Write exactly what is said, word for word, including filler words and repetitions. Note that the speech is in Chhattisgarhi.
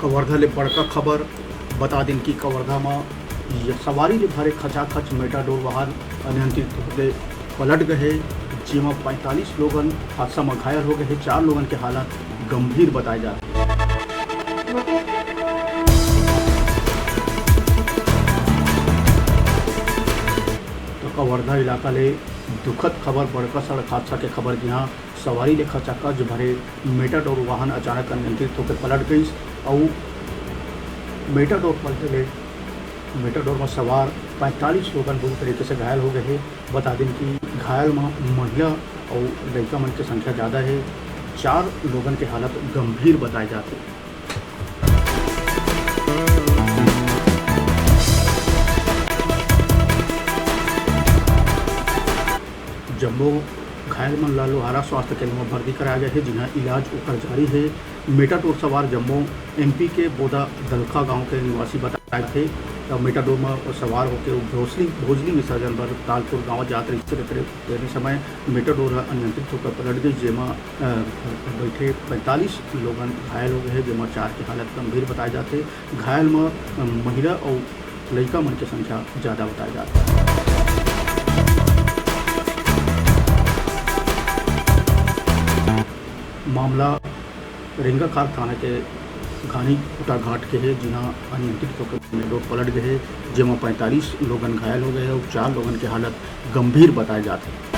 कवर्धा ले बड़का खबर। बता दिन कि कवर्धा म ये सवारी ले भरे खचाखच मेटाडोर वाहन अनियंत्रित होके पलट गए हे, जेमा पैंतालीस लोगन हादसा म घायल हो गए हे, चार लोगन के हालत गंभीर बताए जात हे। तो कवर्धा इलाका ले दुखद खबर, बड़का सड़क हादसा के खबर, जिहां सवारी ले खचाखच भरे मेटाडोर वाहन अचानक अनियंत्रित होकर पलट गइस अउ मेटाडोर पलटे ले मेटाडोर म सवार पैंतालीस लोगन बुरी तरीके से घायल हो गए हे। बता दिन कि घायल म महिला अउ लइका मन के संख्या ज्यादा हे। चार लोगन के हालत गंभीर बताए जात हे। जम्मो घायल मन ला लोहारा स्वास्थ्य केंद्र म भर्ती कराया गया हे, जिहां इलाज ओकर जारी हे। मेटाडोर सवार जम्मो एमपी के बोदा दलखा गांव के निवासी बताए जाथे। त मेटाडोर म सवार होके वो भोसली, भोजली विसर्जन बर तालपुर गांव जात रहिस। तेने समय मेटाडोर ह अनियंत्रित होकर पलट गई, जेमा, अ, बैठे पैंतालीस लोगन घायल हो गए हे, जेमा चार के हालत गंभीर बताए जाथे। घायल म, अ, महिला अउ लइका मन के संख्या ज्यादा बताए जात हे। मामला रेंगाखार थाना के घानी खूटा घाट के हे, जिहां अनियंत्रित होकर मेटाडोर पलट गए हे, जेमा पैंतालीस लोगन घायल हो गए हे अउ चार लोगन के हालत गंभीर बताए जात हे।